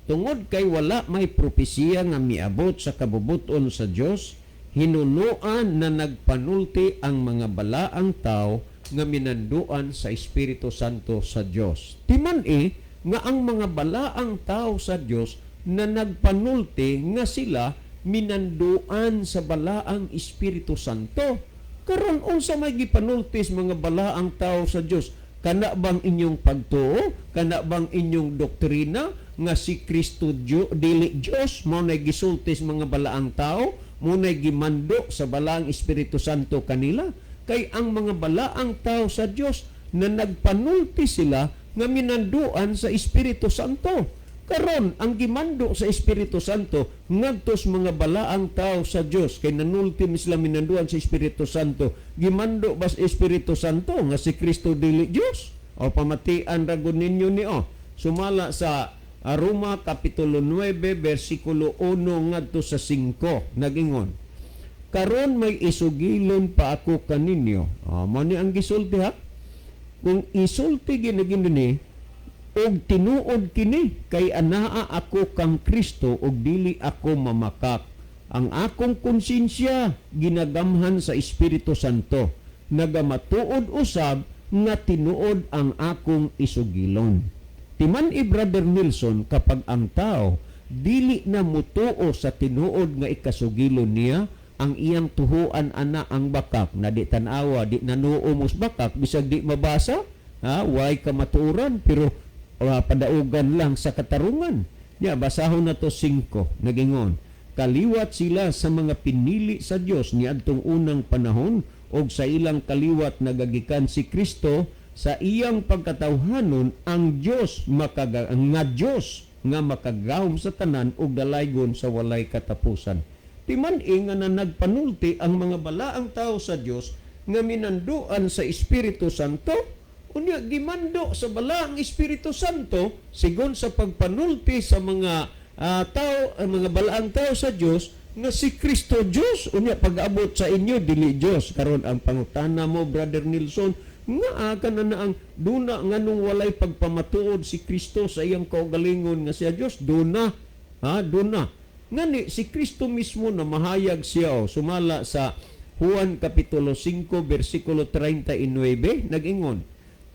"Tungod kay wala may propesiya nga miabot sa kabubuton sa Dios, hinunuan na nagpanulti ang mga balaang tao nga minanduan sa Espiritu Santo sa Dios." Timan e nga ang mga balaang tao sa Dios na nagpanulti nga sila minanduan sa balaang Espiritu Santo. Karon, unsa may gipanulti sa mga balaang tao sa Dios? Kana bang inyong pagtuo? Kana bang inyong doktrina nga si Kristo dili Dios mao na gisulti sa mga balaang tao, mao na gimando sa balaang Espiritu Santo kanila? Kay ang mga balaang tao sa Dios na nagpanulti sila nga minanduan sa Espiritu Santo. Karon, ang gimando sa Espiritu Santo ngadto sa mga balaang tao sa Dios, kay nanulti mi sila minanduan sa Espiritu Santo, gimando ba sa Espiritu Santo nga si Kristo dili Dios? O pamatian ra gud ninyo ni o. Sumala sa Roma kapitulo 9 bersikulo 1 ngadto sa 5, nagingon, "Karon may isugilon pa ako kaninyo." Ah, mo ni ang gisulti, ha. Kung isulti ginagino ni og tinuod kini, kay anaa ako kang Kristo og dili ako mamakak. Ang akong konsensya ginagamhan sa Espiritu Santo. Nagamatuod usab nga tinuod ang akong isugilon. Timan i, Brother Nelson, kapag ang tao dili na mutuo sa tinuod nga ikasugilon niya, ang iyang tuhuan ana ang bakak na di tan-awa, di nanuo mos bakak bisag di mabasa, ha, way kamatuoran pero padaugan lang sa katarungan. Ya, basahon na to 5, nagingon, "Kaliwat sila sa mga pinili sa Dios niadtong unang panahon og sa ilang kaliwat nagagikan si Kristo sa iyang pagkatawhanon, ang Dios nga Dios nga makagahom sa tanan ug dalaygon sa walay katapusan." Timan nga na nagpanulti ang mga balaang tao sa Dios nga minanduan sa Espiritu Santo, unya gimando sa balaang Espiritu Santo sigon sa pagpanulti sa mga tao, ang mga balaang tao sa Dios. Nga si Kristo Diyos, unya pag-abot sa inyo dili Diyos. Karon ang pangutana mo, Brother Nilsson, nga kana na ang duna, nganong walay pagpamatuod si Kristo sa iyang kaugalingon nga siya Diyos? Duna ha, duna. Ngani si Kristo mismo na mahayag siya, oh, sumala sa Juan Kapitulo 5 versikulo 39, nag-ingon,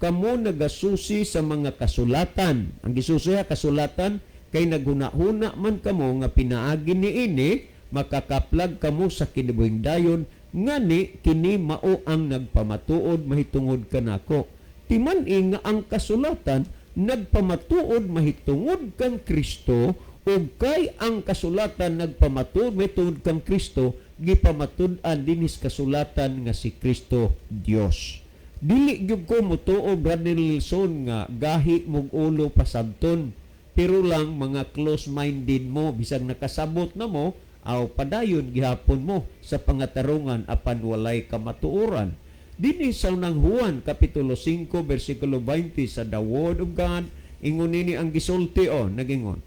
"Kamo nagasusi sa mga kasulatan." Ang gisusi ha, kasulatan, "kay naghuna-huna man kamo nga pinaagi niini makakaplag kamo sa kinabuhing dayon, ngani kini mao ang nagpamatuod mahitungod kanako. Timan-i nga ang kasulatan nagpamatuod mahitungod kang Kristo, ug kay ang kasulatan nagpamatuod mahitungod kang Kristo, gipamatud-an dinis kasulatan nga si Kristo Dios." Dili gyud ko motuo, Brother Nilsson, nga gahi mog ulo pasabton, pero lang mga close-minded mo, bisag nakasabot na mo, aw padayon gihapon mo sa pangatarungan apan walay kamatuoran. Dinhi sa unang Juan Kapitulo 5 bersikulo 20 sa the Word of God, ingon nini ang gisulti o, nagingon,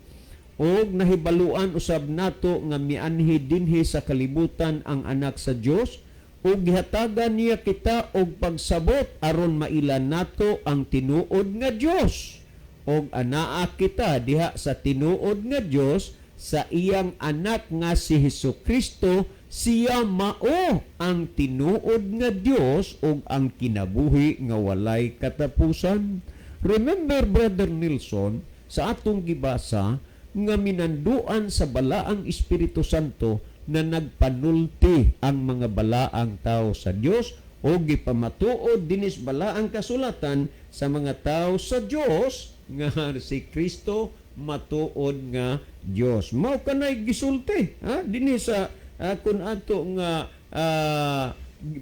"Og nahibaluan usab nato nga mianhi dinhi sa kalibutan ang Anak sa Dios ug gihatagan niya kita og pagsabot aron maila nato ang tinuod nga Dios, og anaa kita diha sa tinuod nga Dios sa iyang Anak nga si Hesus Kristo. Siya mao ang tinuod nga Dios ug ang kinabuhi nga walay katapusan." Remember, Brother Nilsson, sa atong gibasa nga minanduan sa Balaang Espiritu Santo na nagpanulti ang mga balaang tao sa Dios o gipamatuod dinis balaang kasulatan sa mga tao sa Dios nga si Kristo matuod nga Dios. Mao kanay gisulti ha dinhi sa kun ato nga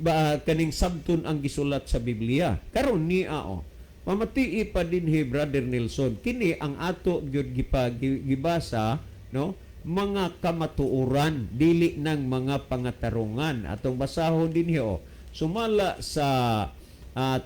ba, kaning sabton ang gisulat sa Biblia. Karon ni o pamatii pa dinhi, Brother Nelson, kini ang ato gyud gibasa, no, mga kamatuoran, dili ng mga pangatarungan. Atong basahon dinhi o, sumala sa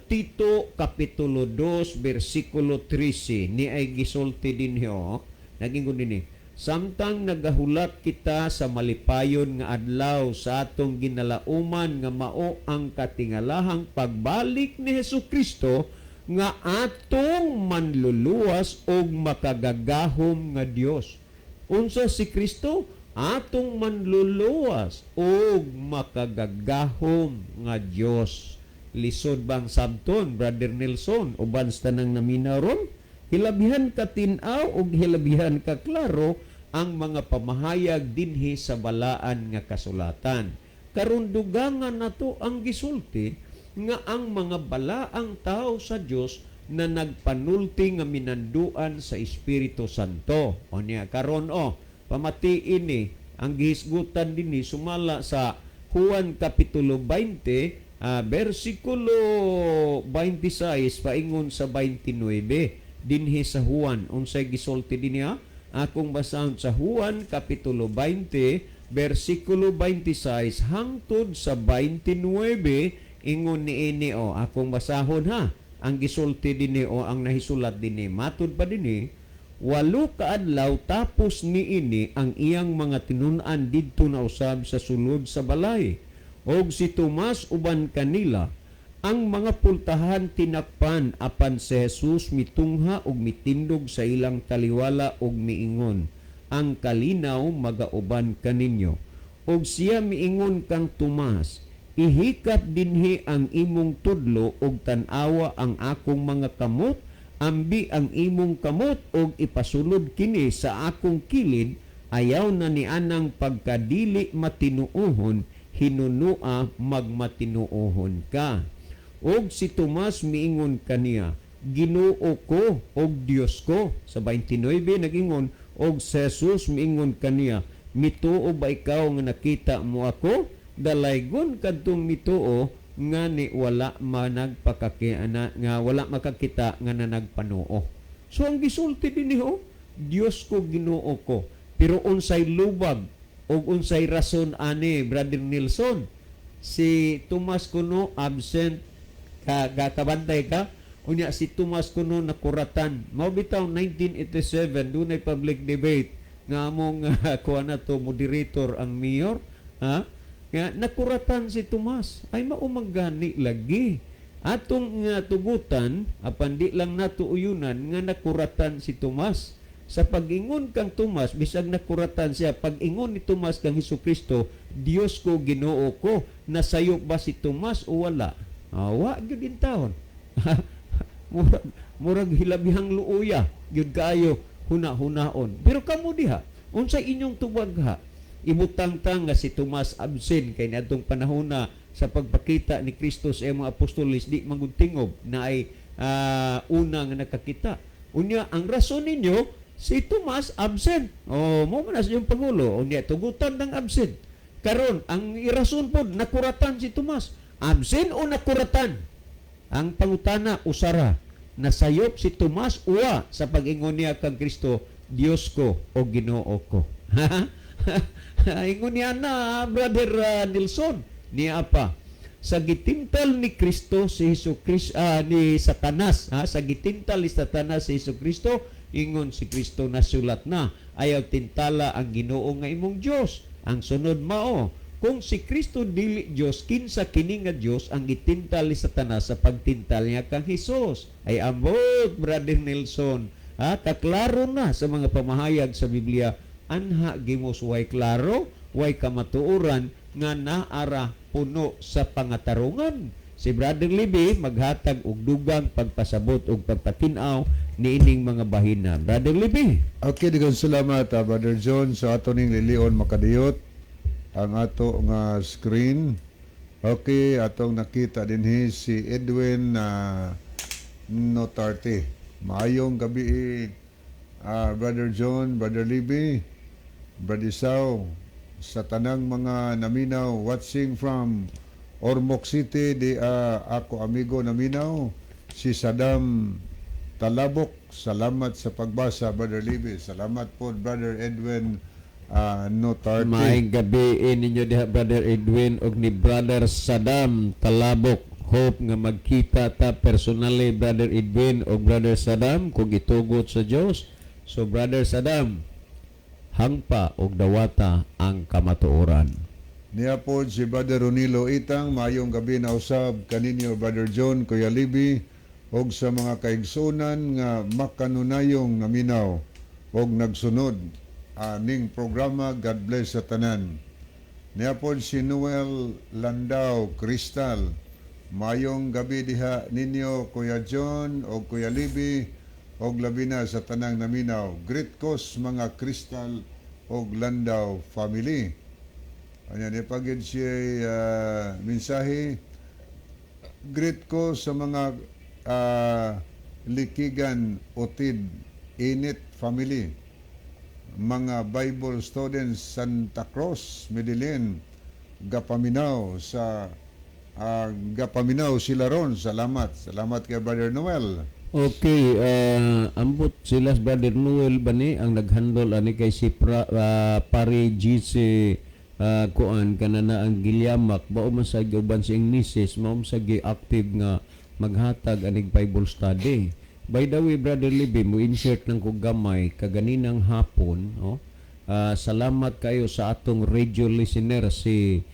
Tito Kapitulo 2 bersikulo 13, ni ay gisulti dinhi o, nagingon dinhi, "Samtang nagahulat kita sa malipayon nga adlaw sa atong ginalauman nga mao ang katingalahang pagbalik ni Hesus Kristo nga atong manluluwas og makagagahom nga Dios." Unsa si Kristo? Atong manluluwas og makagagahom nga Dios. Lisod bang sabton, Brother Nelson, uban sa tanang naminaw ron? Hilabihan ka tin-aw ug hilabihan ka klaro ang mga pamahayag dinhi sa balaan nga kasulatan. Karon dugangan nato ang gisulti nga ang mga balaang tao sa Dios na nagpanulti nga minanduan sa Espiritu Santo. O niya karon o, pamatiin ni ang gihisgutan dinhi sumala sa Juan Kapitulo 20 versikulo 26 paingon sa 29. Dinhi sa Juan, unsay gisulti dinhi? Akong basahon sa Juan Kapitulo 20 versikulo 26 hangtod sa 29. Ingon niini o, akong basahon ha, ang gisulti dinhi o ang nahisulat dinhi. Matud pa dinhi, 8 ka adlaw tapos niini, ang iyang mga tinun-an didto na usab sa sulod sa balay og si Tomas uban kanila. Ang mga pultahan tinakpan, apan si Jesus mitungha og mitindog sa ilang taliwala og miingon, "Ang kalinaw magauban kaninyo." Og siya miingon kang Tomas, "Ihikap dinhi ang imong tudlo og tan-awa ang akong mga kamot. Ambi ang imong kamot og ipasulod kini sa akong kilid. Ayaw na ni anang pagkadili matinuohon, hinunua magmatinuohon ka." Og si Tomas miingon kaniya, "Ginoo ko og Dios ko." Sa 29 nagingon, og si Jesus miingon kaniya, "Mituo ba ikaw nga nakita mo ako? Dalaygon kadtong mituo nga ni wala managpakakiana, nga wala makakita nga nanagpanuo." So ang gisulti dinhi oh, "Dios ko, Ginoo ko." Pero unsay lubag ug unsay rason ani, Brother Nilsson? Si Tomas kuno absent ka, kabantay ka, unya si Tomas kuno nakuratan. Mao bitaw 1987 dunay public debate. Nga among kuha na to, moderator, ang mayor, ha, nga nakuratan si Tomas. Ay, mao man gani lagi atong nga tugutan, apan di lang nato uyunan nga nakuratan si Tomas. Sa pag-ingon kang Tomas, bisag nakuratan siya, pag-ingon ni Tomas kang Hesukristo, "Dios ko, Ginoo ko," nasayop ba si Tomas o wala? Ah, wa gyud intawon. Murag hilabihang luoya gyud kaayo huna-hunaon. Pero kamo diha, unsay inyong tubag ha? Ibutang ta nga si Tomas absent kay niadtong panahona sa pagpakita ni Kristo sa iyang mga apostoles, di man gud tingob na ay una nga nakakita. Unya ang rason ninyo, si Tomas absent. Oh, mo man na sa inyong pangulo. Unya tugutan ng absent. Karon ang irason pod, nakuratan si Tomas. Absent o nakuratan? Ang pangutana usara, nasayop si Tomas uwa sa pag-ingon niya kang Kristo, "Dios ko o Ginoo ko"? Ingon niya na, Brother Nelson, niya pa sa gitintal ni Kristo si Hesus Kristo, ni Satanas, ha, sa gitintal ni Satanas si Hesus Kristo, ingon si Kristo, "Nasulat na, ayaw tintala ang Ginoo nga imong Dios." Ang sunod mao, kung si Kristo dili Dios, kinsa kini nga Dios ang gitintal ni Satanas sa pagtintal niya kang Hesus? Ay ambot, Brother Nelson, ha, kaklaro na sa mga pamahayag sa Biblia. Anha gimos way klaro, way kamatuoran nga naara puno sa pangatarungan. Si Brother Libby maghatag og dugang pagpasabot og pagpatin-aw niining mga bahina. Brother Libby. Okay, daghang salamat, Brother John. Sa ato ning lilion makadiyot ang ato nga screen. Okay, atong nakita dinhi si Edwin Notarte. Maayong gabi, Brother John, Brother Libby, Brother Isao, sa tanang mga naminaw, watching from Ormoc City, di ako amigo naminaw si Saddam Talabok. Salamat sa pagbasa, Brother Libby. Salamat po, Brother Edwin Notarte. Maayong gabi ninyo diha, Brother Edwin og ni Brother Saddam Talabok. Hope nga magkita ta personally, Brother Edwin og Brother Saddam, kung itugot sa Dios. So Brother Saddam, hangpa og dawata ang kamatuoran. Niya po si Brother Ronilo Itang, maayong gabi na usab kaninyo, Brother John, Kuya Libby, og sa mga kaigsunan nga makanunayong naminaw og nagsunod aning programa. God bless sa tanan. Niya po si Noel Landau Crystal. Maayong gabi diha ninyo, Kuya John o Kuya Libby, og labi na sa tanang naminaw. Great kos mga Crystal og Landau family. Anya ni pagid siya mensahe. Greet ko sa mga Likigan Otid Init family, mga Bible students Santa Cruz, Medellin, gapaminaw sa gapaminaw sila ron. Salamat. Salamat kay Brother Noel. Okay, ambot sila Brother Noel bani ang naghandle ani kay si Pare GC, kuan kanana ang Gilyamak bao man sa uban sa misis mao man sa active nga maghatag anig Bible study. By the way, Brother Libby, mo insert lang ko gamay kaganinang hapon, oh. Salamat kayo sa atong radio listener si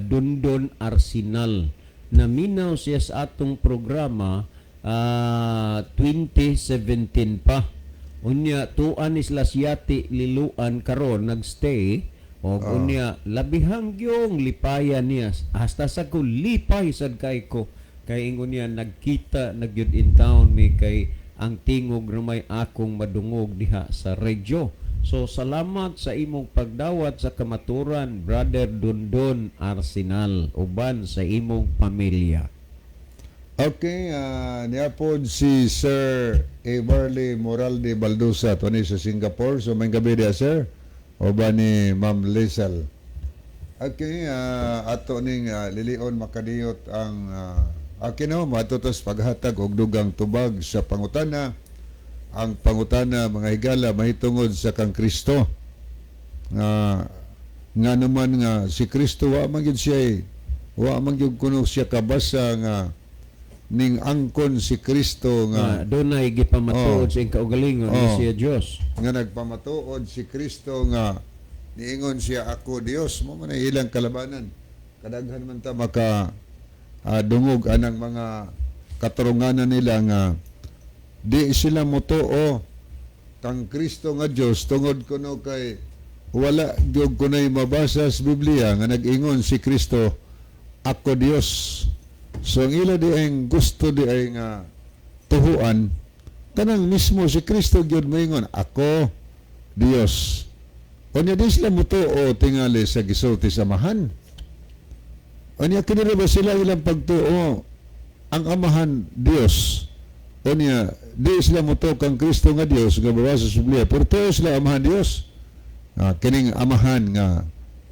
Dundon Arsenal. Naminaw siya sa atong programa 2017 pa. Unya tuan ni sila siyati Liloan karon nagstay og unya labihang gyong lipayan niya, hasta sa ko lipay sad kay ko kay ingon niya nagkita na gyud in town mi kay ang tingog ramay akong madungog diha sa radyo. So salamat sa imong pagdawat sa kamaturan, Brother Dundon Arsenal, uban sa imong pamilya. Okay, niya po si Sir Eberly Moralde Baldusa, tuwa sa Singapore. So maayong gabi diya, sir. O ba ni Ma'am Liesel. Okay, ato ning lilion makadiyot ang akin no, matutos paghatag og dugang tubag sa pangutana. Ang pangutana, mga higala, mahitungod sa kang Kristo. Nga nga naman nga si Kristo wa man gyud siya eh. Wa man gyud kuno siya kabasa nga Ning angkon si Kristo nga Nga dunay gipamatuod sa iyang kaugalingon nga siya Dios. Nga nagpamatuod si Kristo nga niingon siya, "Ako Dios." Mao man ay ilang kalabanan. Kadaghan man ta maka dungog anang mga katurunganan nila nga di sila motuo kang Kristo nga Dios tungod kuno kay wala gyud kunay mabasa sa Biblia nga nag-ingon si Kristo, "Ako Dios." So ang ila di ay gusto di ay nga tuhuan kanang mismo si Kristo gyud moingon, "Ako Dios." Unya di sila motuo tingali sa gisulti sa Amahan. Unya kini ba sila ilang pagtuo ang Amahan Dios? Unya di sila motuo kang Kristo nga Dios nga mabasa sa Biblia, pero tuo sila Amahan Dios. Kining Amahan nga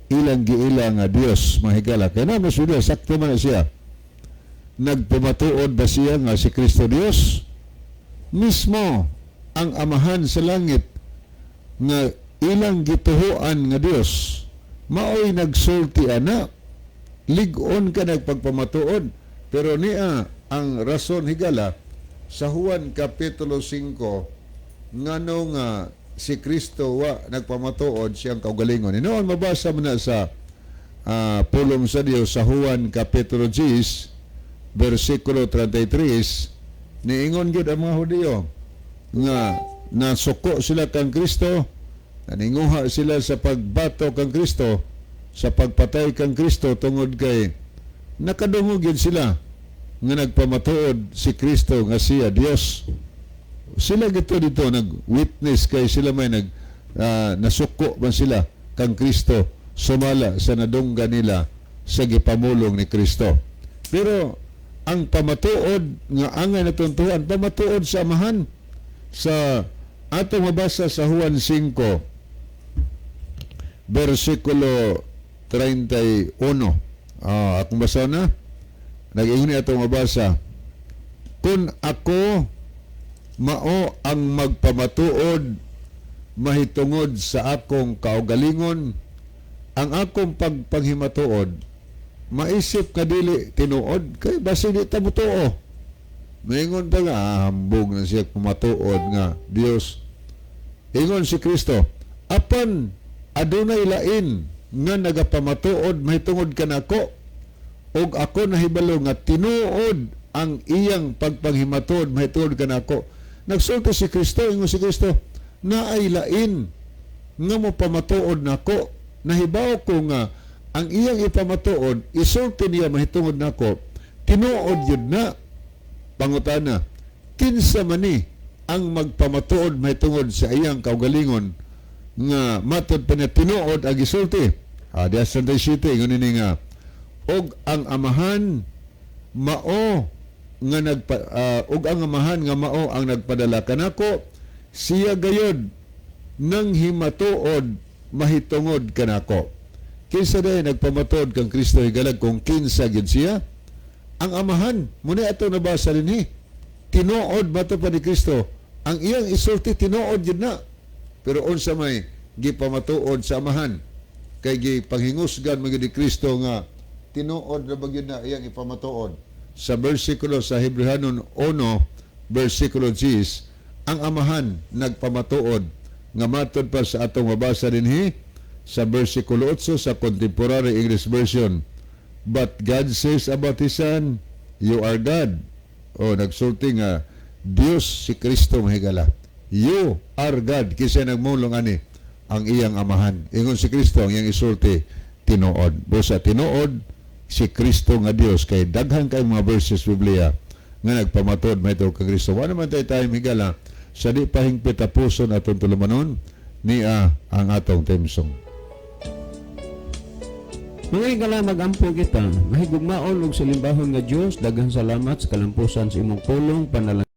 ilang giila nga Dios, mahigala, kay na mas Biblia sakto man na siya. Nagpamatuod ba siya nga si Kristo Dios? Mismo ang Amahan sa langit nga ilang gituhuan nga Dios maoy nagsulti ana. Lig-on ka nagpagpamatuod. Pero niya ang rason, higala, sa Juan Kapitulo 5, ngano nga si Kristo wa nagpamatuod siyang kaugalingon. Noon mabasa mo na sa pulong sa Dios sa Juan Kapitulo 10 versikulo 33, niingon gyud ang mga Hudiyo nga nasuko sila kang Kristo, naninguha sila sa pagbato kang Kristo, sa pagpatay kang Kristo, tungod kay nakadungog gyud sila nga nagpamatuod si Kristo nga siya Dios. Sila gito dito nag-witness kay sila may nag nasuko man sila kang Kristo sumala sa nadunggan nila sa gipamulong ni Kristo. Pero ang pamatuod nga angay natuntuhan, pamatuod sa Amahan, sa atong mabasa sa Juan 5 versikulo 31. Akong basa na. Nag-ingon ni atong mabasa. "Kung ako mao ang magpamatuod mahitungod sa akong kaugalingon, ang akong pagpanghimatuod maisip ka dili tinuod," kay basi di ta motuo. Maingon pa nga, "Hambog na siya pamatuod nga Dios." Ingon si Kristo, "Apan adunay lain nga nagapamatuod mahitungod kanako ug ako nahibalo nga tinuod ang iyang pagpanghimatuod mahitungod kanako." Nagsulti si Kristo, ingon si Kristo, "Naay lain nga mo pamatuod nako. Nahibaw ko nga ang iyang ipamatuod, isulti niya mahitungod nako, tinuod yun na." Pangutana, kinsa man ni ang magpamatuod mahitungod sa iyang kaugalingon nga matod pa niya tinuod ang gisulti? Diya sa City, ingon ini nga, "Og ang Amahan mao nga nagpa ug ang Amahan nga mao ang nagpadala kanako, siya gayod nang himatuod mahitungod kanako." Kinsa day nagpamatuod kang Kristo, higalag, kung kinsa gyud siya? Ang Amahan. Muna ato nabasa dinhi. Tinuod ba pa ni Kristo? Ang iyang isulti tinuod gyud na. Pero unsa may gipamatuod sa Amahan? Kay gipanghingusgan man gyud ni Kristo nga tinuod ra ba gyud na iyang ipamatuod. Sa bersikulo sa Hebrehanon 1 bersikulo 10, ang Amahan nagpamatuod nga matod pa sa atong mabasa dinhi sa bersikulo 8 sa Contemporary English Version. "But God says about His Son, 'You are God.'" O, nagsulti nga Dios si Kristo, mahigala. "You are God." Kinsa nagmulong ani? Ang iyang Amahan. Ingon si Kristo, ang iyang isulti, tinuod. Busa tinuod si Kristo nga Dios kay daghan kay mga verses Biblia nga nagpamatuod mahitungod kang Kristo. Wala man tayo tayo, higala, sa di pa hingpit tapuson atong tulumanon niya ang atong theme song. Mga higala, magampo kita. Mahigugmaon ug salimbahon nga Dios, daghang salamat sa kalampusan sa imong pulong panalangin.